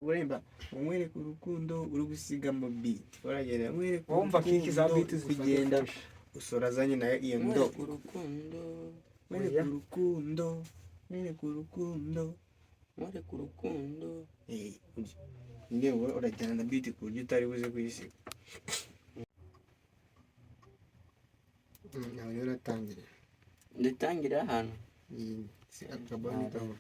Uremba umwereka urukundo uri gusigamo beat, uragenda umwereka Wumva kick za urukundo beat zifata kugenda fresh. usorazanye nayo iyo ndo. Mwereka urukundo. Mwereka Oya. urukundo, mwereka urukundo. Mwereka urukundo. Eh, nyine wowe urajyana na beat ku buryo utari buze kuyisiga. Nawe rero uratangira. Ndatangira hano. Iyi si akabani kawe.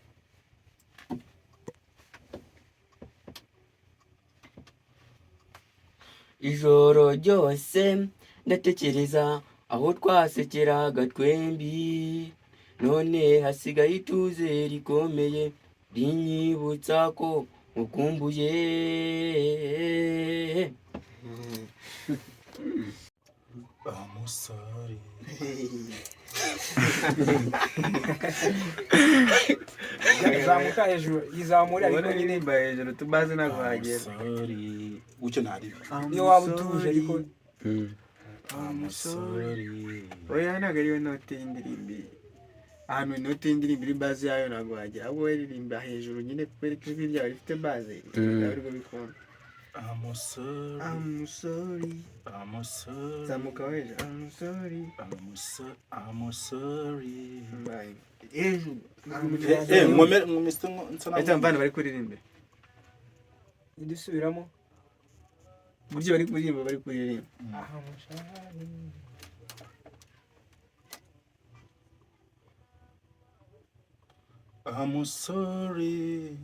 Ijoro ryose ndatekereza aho twasekeraga twembi, none hasigaye ituze rikomeye rinyibutsa ko nkukumbuye. I'm sorry. Zamuka hejuru, izamure ariko Ubona nyine nyine hejuru tubaze ntabwo I'm wagera. sorry. Gutyo ntaribi. Niyo waba utuje ariko. I'm sorry. Oya, ntabwo ariyo note y'indirimbo iri. Ahantu inote y'indirimbo iri, baze yayo ntabwo wagera, ahubwo wowe ririmba hejuru nyine kubera ko ijwi ryawe rifite baze, ntabwo aribwo bikunda. I'm sorry. I'm sorry. I'm sorry. Zamuka hejuru. I'm sorry. I'm sorry. Bye. Hejuru. Eh, nkomere nkomese nsa Ese mvana bari kuririmba. Idusubiramo. Uburyo bari kuririmba, bari kuririmba. Aha mushahara. I'm sorry.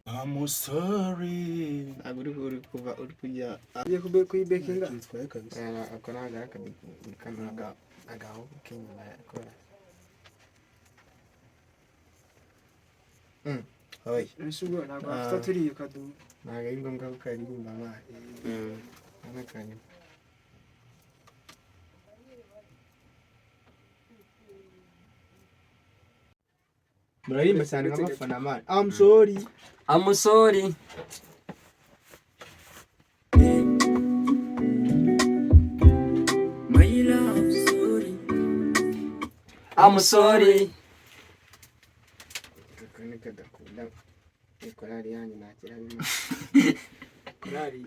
I'm sorry. Ntabwo uri kuva uri kujya. Ugiye kuyibekinga. Kitwaye kabisa. Ako ntabwo ari kano agahu k'inyuma ya kora. Oya. Ese ubwo ntabwo wafata turiya ukadu. Ntabwo ari ngombwa ko karirimba amazi. N'akanyuma. Muraririmba cyane nk'abafana man. I'm sorry. I'm sorry. My love sorry. I'm sorry. Aka ni kadakunda korali yanyu ntakira bimwe. Korali.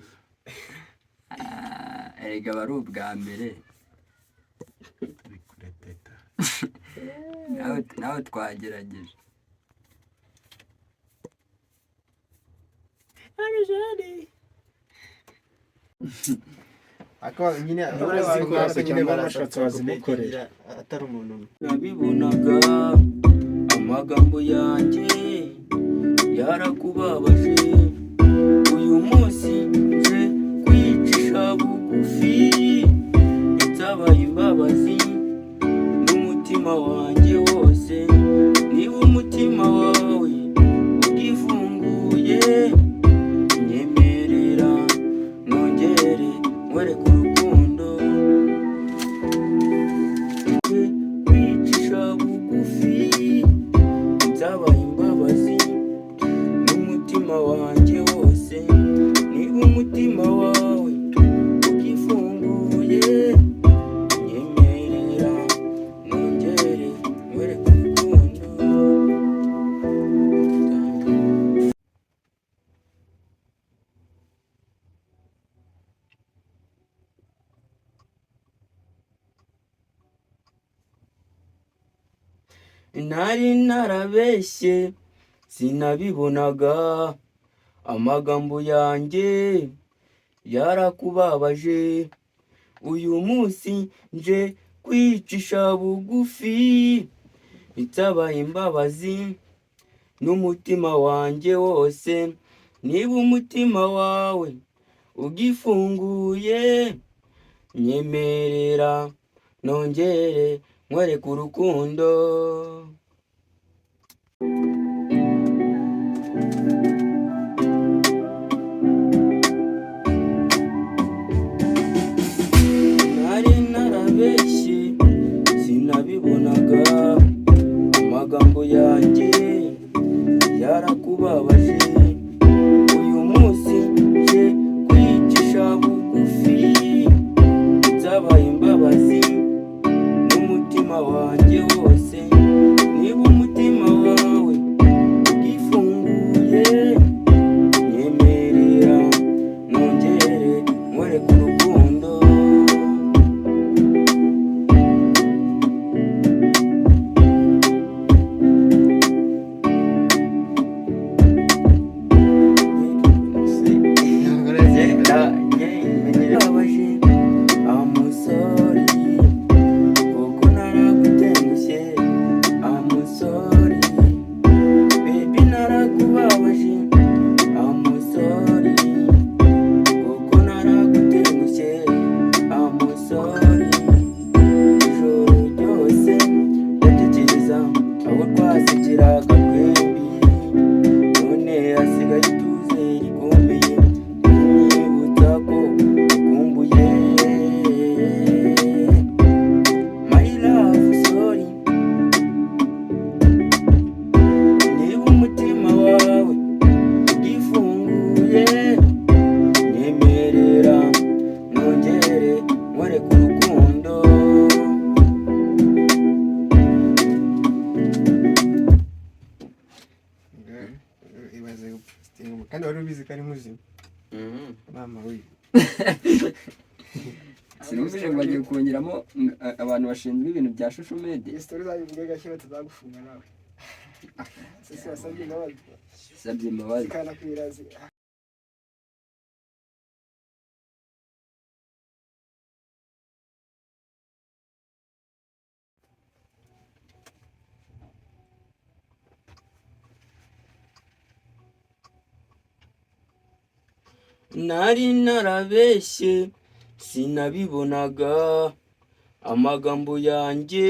Erega aba ari ubwa mbere. Turi kurepeta. Nawe twagerageje. Ako nyine Urazikora se nyine cyangwa barashatse washatse wazimukorera? Atari umuntu umwe. Nabibonaga amagambo yanjye yarakubabaje, uyu munsi nje kwicisha bugufi nsabaye imbabazi n'umutima wanjye wose. Niba umutima wawe ugifunguye, nyemerera nongere nkwereke urukundo. Kwicisha bugufi nsabaye imbabazi n'umutima wanjye wose, niba umutima wawe ugifunguye, nyemerera nongere nkwereke urukundo. Nari narabeshye sinabibonaga, amagambo yanjye yarakubabaje, uyu munsi nje kwicisha bugufi nsabaye imbabazi n'umutima wanjye wose. Niba umutima wawe ugifunguye, nyemerera nongere nkwereke urukundo. Nari narabeshye sinabibonaga, amagambo yanjye yarakubabaje, uyu munsi nje kwicisha bugufi nsabaye imbabazi n'umutima wanjye wose. Ibaze gupostinga kandi wari ubizi ko ari muzima. Mama we. Sinumvise ngo bagiye kongeramo abantu bashinzwe ibintu bya social media. Iyi story uzayivuge gake batazagufunga nawe. Sisi wasabye imbabazi. Sabye imbabazi. Zikanakwirazi. Nari narabeshye sinabibonaga, amagambo yanjye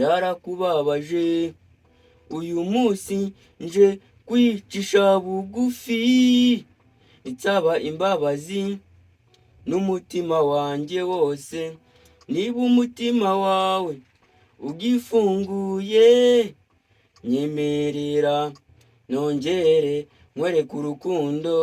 yarakubabaje. Uyu munsi nje kwicisha bugufi, nsaba imbabazi n'umutima wanjye wose. Niba umutima wawe ugifunguye, nyemerera nongere nkwereke urukundo.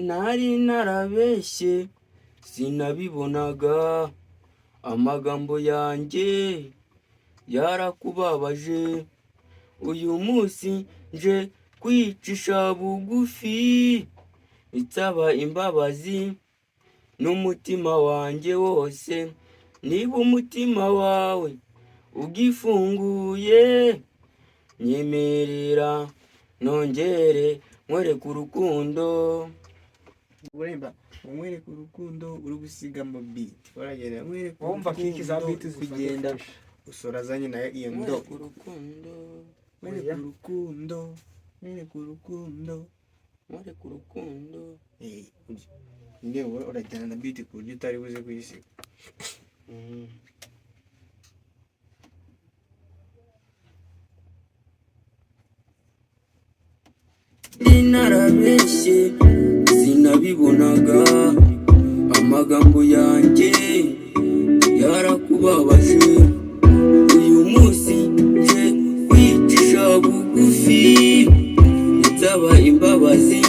Nari narabeshye sinabibonaga, amagambo yanjye yarakubabaje. Uyu munsi nje kwicisha bugufi, nsaba imbabazi n'umutima wanjye wose. Niba umutima wawe ugifunguye, nyemerera nongere nkwereke urukundo. Uremba umwereka urukundo uri gusigamo beat. Uragenda umwereka Wumva kiki za urukundo, beat zifata kugenda fresh. usorazanye nayo iyo ndo. Nkwereke urukundo, Mwereka Oya. urukundo, mwereka urukundo. nkwereke urukundo. Eh, nyine wowe urajyana na beat ku buryo utari buze kuyisiga. Narabeshye sinabibonaga, amagambo yanjye yarakubabaje. Uyu munsi nje kwicisha bugufi, nsaba imbabazi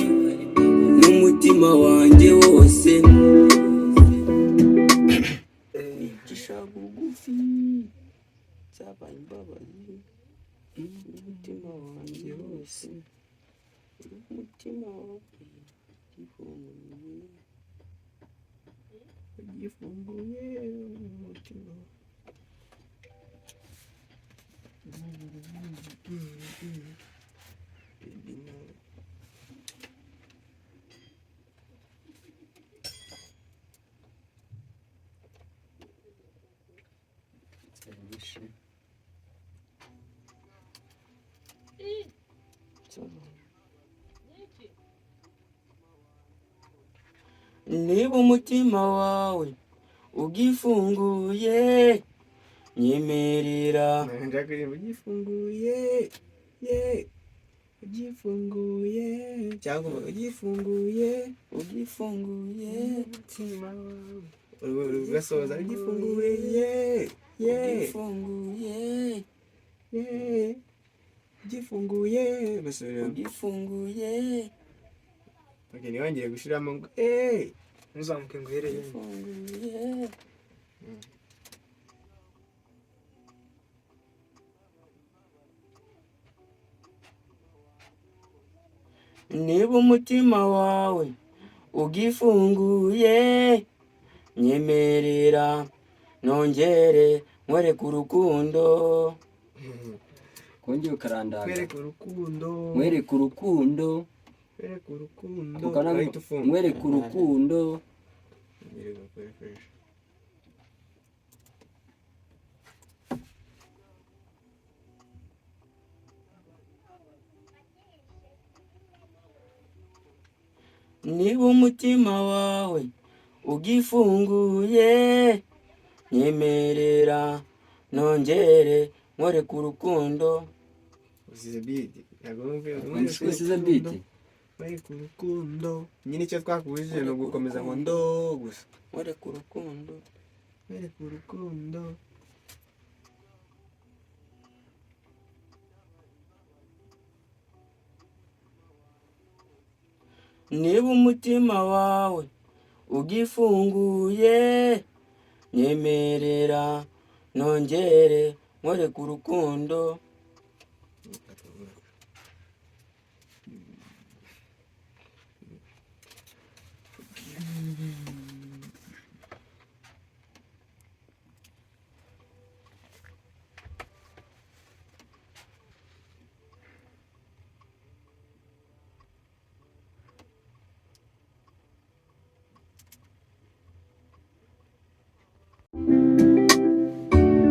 n'umutima wanjye wose. Kwicisha bugufi, nsaba imbabazi n'umutima wanjye wose. Umutima wanjye ugifunguye, Ugifunguye umutima. Baby, no. Niba umutima wawe ugifunguye, nyemerera. Nshaka ugifunguye, ye, ugifunguye, cyangwa ugifunguye, ugifunguye, umutima wawe. Ugasoza ugifunguye, ye, ye, ugifunguye, ye, ugifunguye, ugasubiramo. Ugifunguye. Okay, ntiwongere gushiramo ngo eh. Ntuzamuke ngo uhereye. Ugifunguye. Niba umutima wawe ugifunguye, nyemerera nongere nkwereke urukundo. Kongera ukarandaga. Kwereka urukundo. Mwereke urukundo. Kwereka urukundo. Ako kana. Urahita ufunga. Mwereke urukundo. Ongera ugakore fresh. Niba umutima wawe ugifunguye, nyemerera nongere nkwereke urukundo. Usize beat. Ntabwo wumva. Usize beat. Mwereka urukundo. Nyine icyo twakubujije ni ugukomeza ngo ndo gusa. Nkwereke urukundo. Mwereka urukundo. Niba umutima wawe ugifunguye, nyemerera nongere nkwereke urukundo.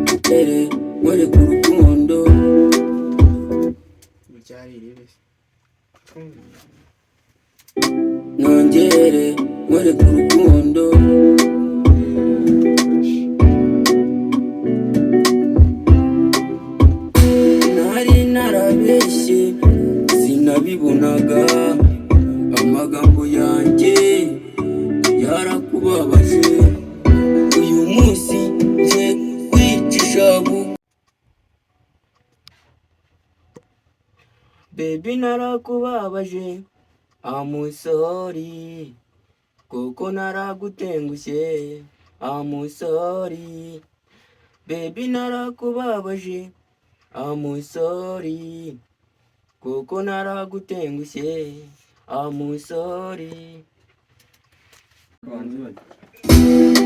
Nongere nkwereke urukundo. Cyari irebe. Nongere nkwereke urukundo. Nari narabeshye, sinabibonaga. Amagambo yanjye yarakubabaje. Uyu munsi nje kwicisha bu baby, narakubabaje, I'm sorry, kuko naragutengushye. I'm sorry baby, narakubabaje, I'm sorry, kuko naragutengushye. I'm sorry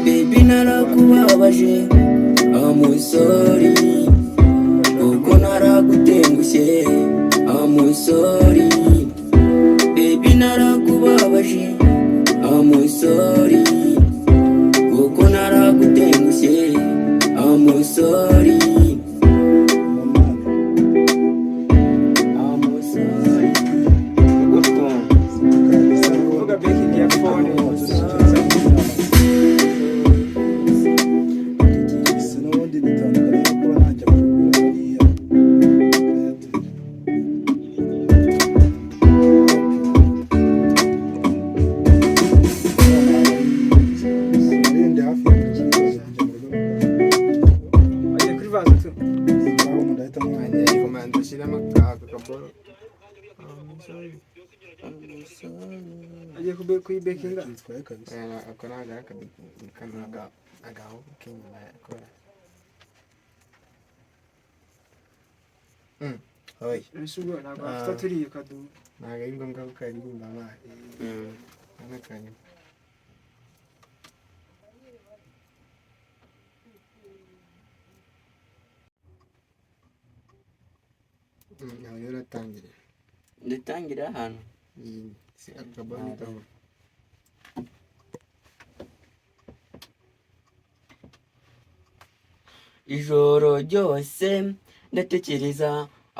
baby, narakubabaje, I'm sorry, kuko naragutengushye. I'm sorry baby, narakubabaje, I'm sorry, kuko naragutengushye. I'm sorry. I'm sorry. Kuvuga breaking ya phone. Si n'ubundi bitandukanye no kuba najya kugura hariya Airtel. Narindi hafi ya buri kibazo kujya mu rugo. Bagiye kuri vaze tu. Ngaho ndahita mwanya. Komanda shyiramo aka kaboro. I'm sorry. Agiye kuyibekinga. Kitwaye kabisa. Ako ni agaka agahu k'inyuma yakora. Oya. Ese ubwo ntabwo wafata turiya ukaduha. Ntabwo ari ngombwa ko karirimba amazi. Kamwe kanyuma. Ntabwo rero uratangira. Ndatangira hano. Iyi si akaboro ni gahoro. Ijoro ryose ndatekereza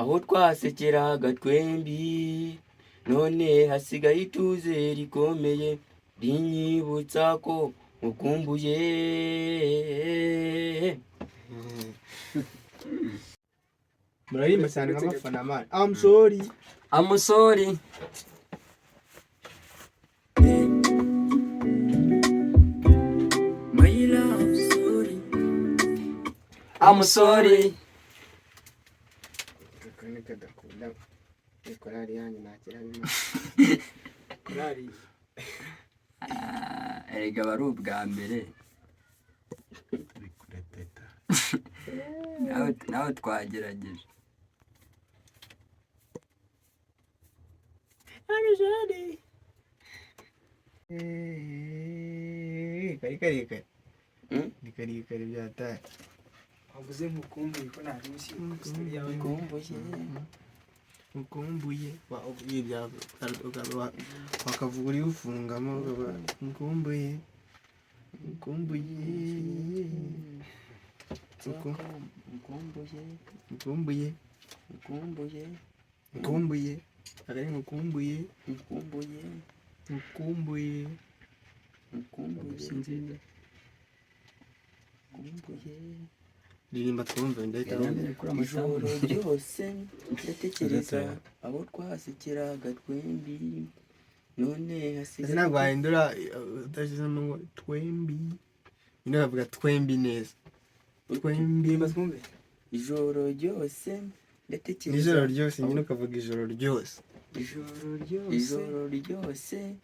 aho twasekeraga twembi, none hasigaye ituze rikomeye rinyibutsa ko nkukumbuye. Muraririmba cyane nk'abafana man. I'm sorry. I'm sorry. My love, sorry. I'm sorry. Aka ni kadakunda korali yanyu ntakira bimwe. Korali. Erega aba ari ubwa mbere. Nawe twagerageje. Kari karekare. Mm? Ni karekare byataye. Wavuze nkukumbuye ko nta rushyi story yawe. Nkukumbuye. Nkumbuye wakavuga uri ufungamo ukaba nkumbuye nkumbuye Nkukumbuye. nkumbuye Nkukumbuye. nkumbuye akari nkukumbuye Nkukumbuye. nkumbuye Nkukumbuye. Si nziza. Nkukumbuye. Ririmba twumve ndahita Ijoro ryose ndatekereza abo twasekeraga twembi, none Ese hasigaye ntabwo wahindura udashyizemo ngo twembi, nyine bavuga twembi neza, twembi. Ndirimba twumve. Ijoro ryose ndatekereza Nijoro ryose nyine ukavuga ijoro ryose. Ijoro ryose. Ijoro ryose.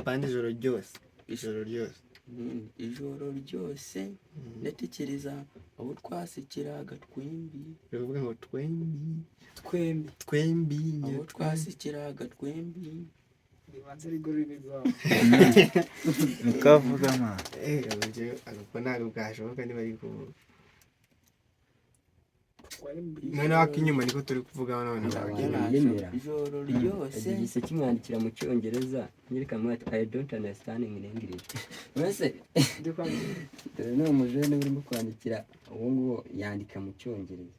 Bandi ijoro ryose, ijoro ryose. Ijoro ryose ndatekereza abo twasekeraga twembi. Biravuga ngo twembi. Twembi. Twembi. Abo twasekeraga twembi. Ribanza rigura ururimi rwawe. Niko avuga ma. Eh, uburyo ako ntabwo bwashoboka niba ari kuvuga. Twembi. Noneho ak'inyuma niko turi kuvuga none. Yemera. Ijoro ryose. Igise kimwandikira mu Cyongereza, nyereka ati "I don't understand in English." Mbese Ndi kwandika. dore ni umujene urimo kwandikira uwo nguwo yandika mu Cyongereza.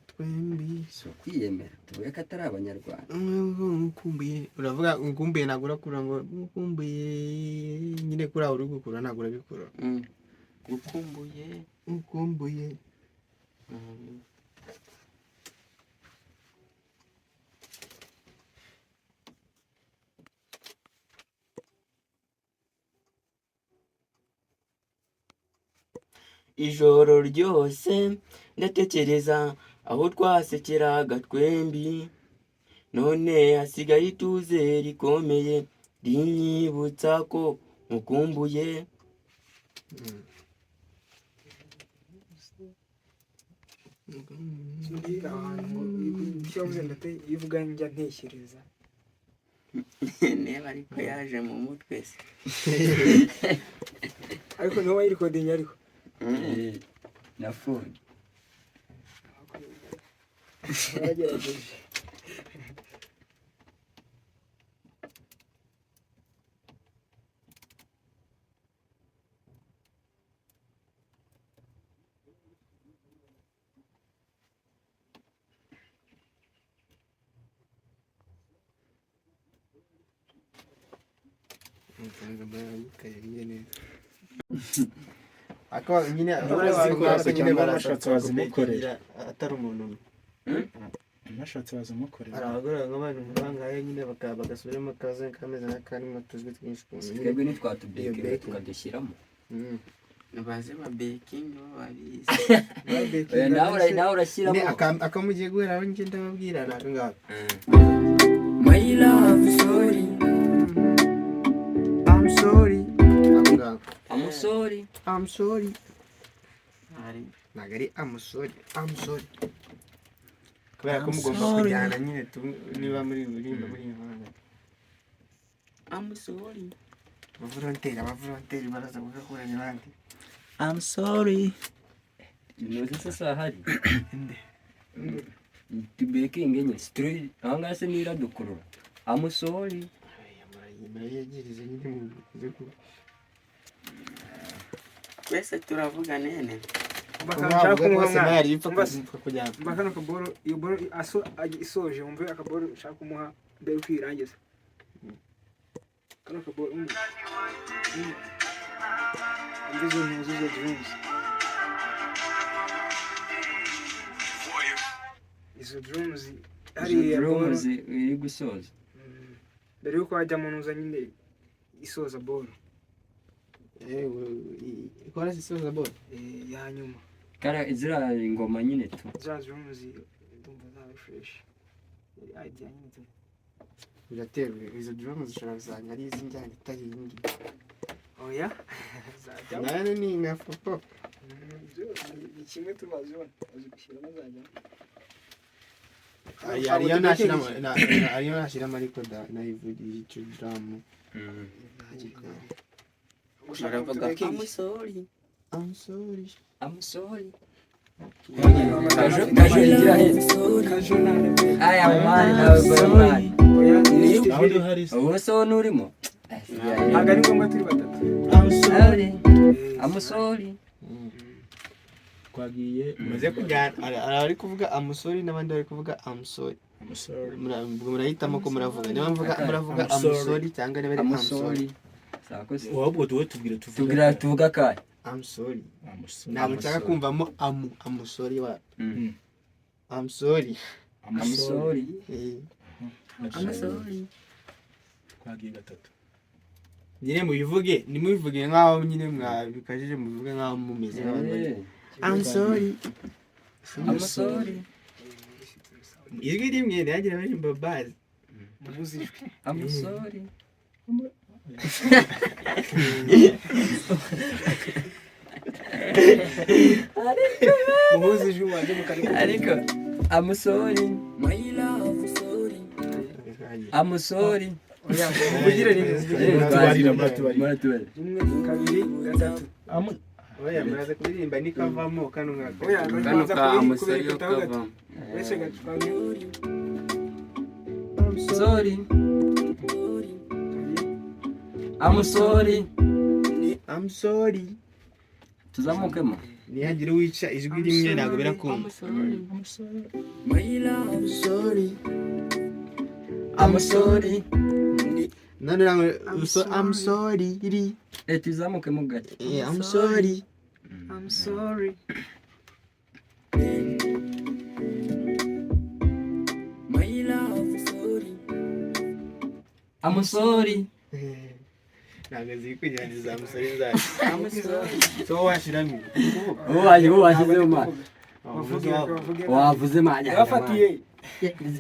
Twembi. Si ukwiyemera, tuvuge ko atari Abanyarwanda. Nkumbuye, uravuga nkumbuye, ntabwo urakura ngo nkumbuye nyine, kuri aho uri gukura ntabwo urabikura. Gukumbuye. Nkumbuye. Ijoro ryose ndatekereza aho twasekeraga twembi, none hasigaye ituze rikomeye rinyibutsa ko mukumbuye. Ndi ahantu icyo wavuze ndate iyo uvuga njya ntekereza. Niba ariko yaje mu mutwe se. Ariko niho wayirikodinga ariko. Eh, na phone. Waragerageje. Akaba nyine Wazikora se nyine cyangwa barashatse washatse wazimukorera? Atari umuntu umwe. Nashatse bazimukorera. Hari abagore nk'abantu bangahe nyine bagasubiramo akaza kameze nk'akarimo utujwi twinshi ukuntu nyine. Twebwe ntitwatubekera Iyo tukadushyiramo. Baze ba bekingi bo babizi. Oya, nawe urashyiramo. Nyine akamugiye guhera aho njye ndababwira ni ako ngako. My love sorry. I'm sorry. Ako ngako. I'm sorry. I'm sorry. Ntabwo ari I'm sorry. I'm sorry. Kubera ko mugomba kujyana nyine niba muri burimba muri impanga. I'm sorry. Abavolonteri baraza kugakura ni bande? I'm sorry. Ntuzi se sahari? Tubekinge nyine. Situri aha ngaha se niradukurura. I'm sorry. Murayegereze nyine muze ku Twese turavuga nene. Nshaka kumuha mwana. Umva Umva kujyana. Mba kano kaboro, iyo boro isoje wumve akaboro ushaka kumuha mbere uko uyirangiza. Kano kaboro umva. Umva izo ntuzi izo drums. Izo drums Izo hariya boro. drums iri gusoza. Mbere yuko hajya mu ntuza nyine isoza boro. Ikora isoza boro. Ya nyuma. Kara ziriya ingoma nyine tu. Za drums ndumva zaba fresh. Yari idea nyine tu. Biraterwa, izo drums zishobora gusanga ari iz'injyana itari iyi ngiyi. Oya. Zajyamo. Nayo ni nka pop. Ni kimwe tubazibona bazigushyiramo zajyamo. Ariyo nashyiramo ariko nayivugira icyo drum. Baravuga I'm sorry. I'm sorry. I'm sorry. Kajo kajo igira he? I am man nawe boy man. Naho uri hari se. Ubu se wowe nturimo? Ntabwo ari ngombwa turi batatu. I'm sorry. I'm sorry. Twagiye. Muze kujyana, hari abari kuvuga I'm sorry n'abandi bari kuvuga I'm sorry. I'm sorry. Ubwo murahitamo ko muravuga niba mvuga muravuga I'm I'm sorry. sorry cyangwa niba ari I'm I'm sorry. sorry. Sako se. Ahubwo tuwe tubwire tuvuge. Tubwira tuvuga kahe? I'm sorry. I'm sorry. Ntabwo I'm nshaka sorry. kumvamo amu I'm sorry wa. I'm sorry. I'm I'm sorry. Eh, I'm sorry. Twagiye gatatu. Nyine mubivuge, ntimubivuge nk'aho nyine mwabikajije, mubivuge nk'aho mumeze nk'abantu bari Eh, I'm sorry. I'm sorry. Ijwi rimwe ntihagire abaririmba baze. Muhuze ijwi. I'm sorry. Muhuze ijwi mubanze mukareka. Ariko I'm sorry. I'm sorry. Muvugire rimwe, muvugire rimwe. Muratubarira, muratubarira. Muratubarira. Rimwe, kabiri, gatatu. Oya, muraza kuririmba nikavamo kano ngako. Oya, Kano barabanza ka amusori yo kubirekutaho gato. kavamo. Uretse gato, kabiri. Sorry. I'm sorry. I'm sorry. Tuzamukemo. Ntihagire uwica ijwi rimwe, ntabwo birakunda. I'm sorry. I'm sorry. None ntabwo so I'm sorry iri. Eh, tuzamukemo gake. Eh, I'm sorry. I'm sorry. I'm sorry. Ntabwo ziri kujyana za musore zacu. So washiramo. Uwaje uwashyizeho ma. Bavuge, bavuge. Wavuze ma. Yabafatiye.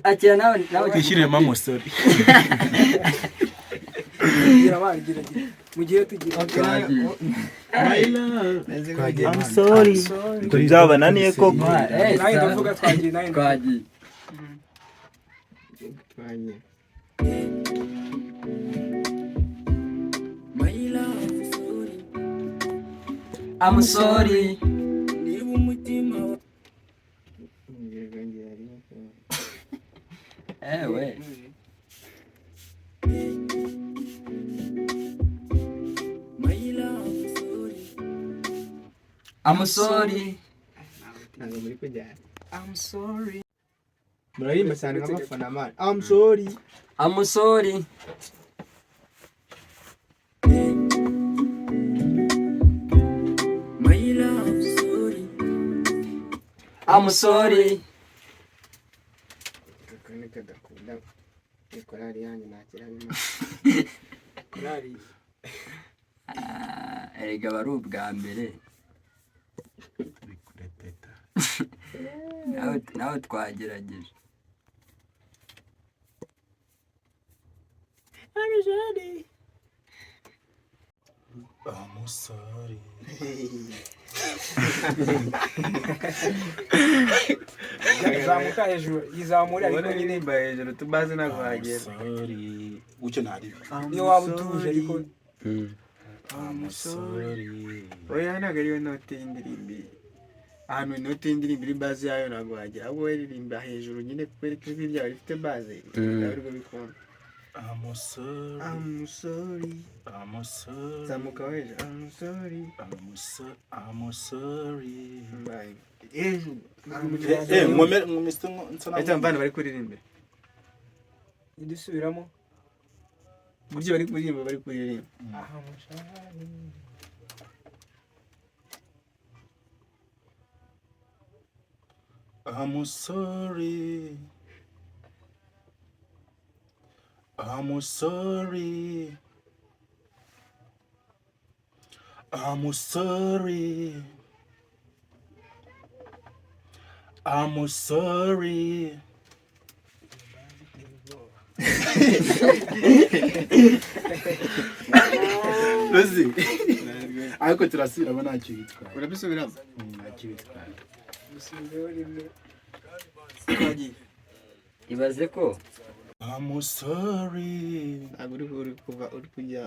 Akira nawe nawe. Twishyiremo amusori. Gira bana, gira, gira. Mugiye tugira. Twagiye. I'm sorry. Byabananiye koko. Eh, Nawe ndavuga twagiye, nawe ndavuga. twagiye. Twagiye. I'm sorry. Ngera ngera rimwe. Ewe. I'm sorry. Ntabwo muri kujyana. I'm sorry. Muraririmba cyane nk'abafana man. I'm sorry. I'm sorry. I'm sorry. Aka ni kadakunda. Ni korali yanyu ntakirabimo. Korali. Ah, erega aba ari ubwa mbere. Kurepeta. Nawe nawe twagerageje. I'm sorry. Zamuka hejuru, yizamure ariko Ubona nyine nyine hejuru tubaze ntabwo I'm wagera. sorry. Gutyo ntaribi. niyo waba utuje ariko I'm sorry. Oya, ntabwo ariyo note y'indirimbo. Ahantu inote y'indirimbo iri baze yayo ntabwo wagera. Ahubwo wowe ririmba hejuru nyine kubera ko ijwi ryawe rifite baze. Ntabwo aribwo bikunda. I'm sorry. I'm sorry. I'm sorry. Zamuka hejuru. I'm sorry. I'm sorry. Bye. Hejuru. Eh, nkomere nkomese nsa Ahita mvana bari kuririmba. idusubiramo. Buryo bari kuririmba bari kuririmba. Aha mushahara. I'm sorry. I'm sorry. I'm sorry. I'm sorry. Uzi? Ariko turasubiramo ntacyo bitwaye. Urabisubiramo? Ntacyo bitwaye. Dusubizeho rimwe. Twagiye. Ibaze ko I'm sorry. Ntabwo uri kuva uri kujya.